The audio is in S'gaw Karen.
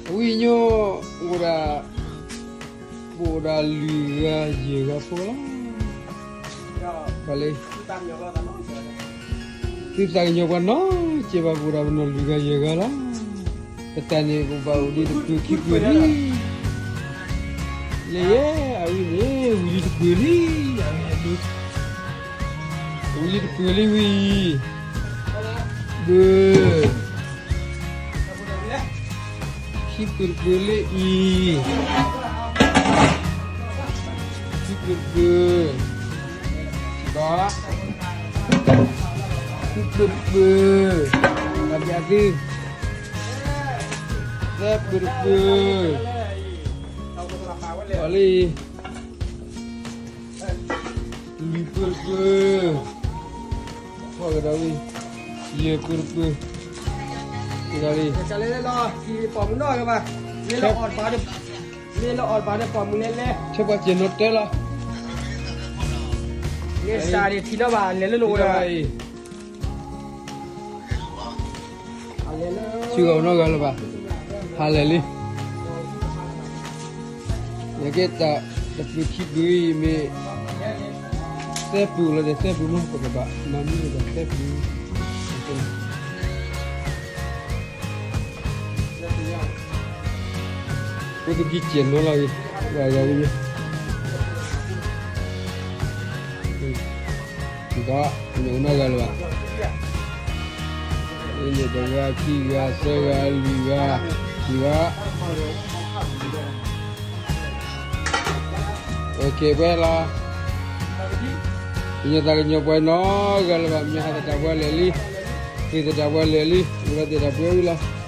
အဝံၣ်ညိၣ် အိၣ်ဒၣ် ပအိၣ်ဒၣ်လွံၢ်ဂၤယဲၢ်ဂၤဖိလီၤ. ပှၤလၢ သုသးကညီၤပှၤနီတစဲးဘၣ် ပအိၣ်ဒၣ်ပနီၢ်လွံၢ်ဂၤယဲၢ်ဂၤလီၤ. ပတၢ်န့ၣ် ပဘၣ်အိၣ်ဒံးတပၢၤခံပၢၤလံ. လၢယဲ အဝံၣ်န့ၣ် ဝံၤလံတပၢၤလံ, အဝံၣ်န့ၣ် ဝံၤလံတပၢၤလံဝံၤ, ဘၢ ခံပၢၤတပၢၤလၢအံၤ, ခံပၢၤတပၢၤ, ဘၣ်, ခံပၢၤတပၢၤ, ဘၣ်ဘၣ်သု, သၢပၢၤတပၢၤ, ဘၣ်လၢအံၤ လွံၢ်ပၢၤတပၢၤ, ဖီၣ်ကဒီးဝံၤ, ယဲၢ်ပၢၤတပၢၤ, ကဒီးလံ, လၢအီၣ်တပၤဒီး မ့ၢ်လၢအီၣ်တပၤဒီးပိာ်မုၣ်န့ၣ်လဲၣ်, ထဲပှၤစဲးနီၤတဲလီၤ, မ့ၢ်စးန့ၣ်ထံလီၤဘၣ် လဲၤလၢလိၤဝဲဒၣ်အံၤ ဆူဂၤနီၢ်ဂၤလၢၤဘၣ်, ဟးလဲၤလံ, ယကဲတၢ်တပူၤခံပူၤအံၤမ့ၢ် သၢပူၤလီၤဒီး သၢပူၤမ့ၢ်ပကဘၣ်မၤမ့ၢ်ဒီးသၢပူၤ, ပကက့ၤစဲးနီၤလီၤဂ့ၤ, ဂၤဂၤဂ့ၤ, ဒီး နီၢ်ဂၤလၢၤဘၣ်, န့ၣ်တဂၤ ခံဂၤ သၢဂၤ လွံၢ်ဂၤ, လွံၢ်ဂၤ, အိၣ်ခ့ ပှဲၤလီၤ, ပညီသးကညီၤပှၤနီၢ်ဂၤလၢၤဘၣ်, မ့ၢ်ဟးသတးပှၤလဲၤလံ, ဃ့သတးပှၤလဲၤလံ, အိၣ်လီၤသ့ၣ်တၢ်ပှဲၤဝံၤလီၤ.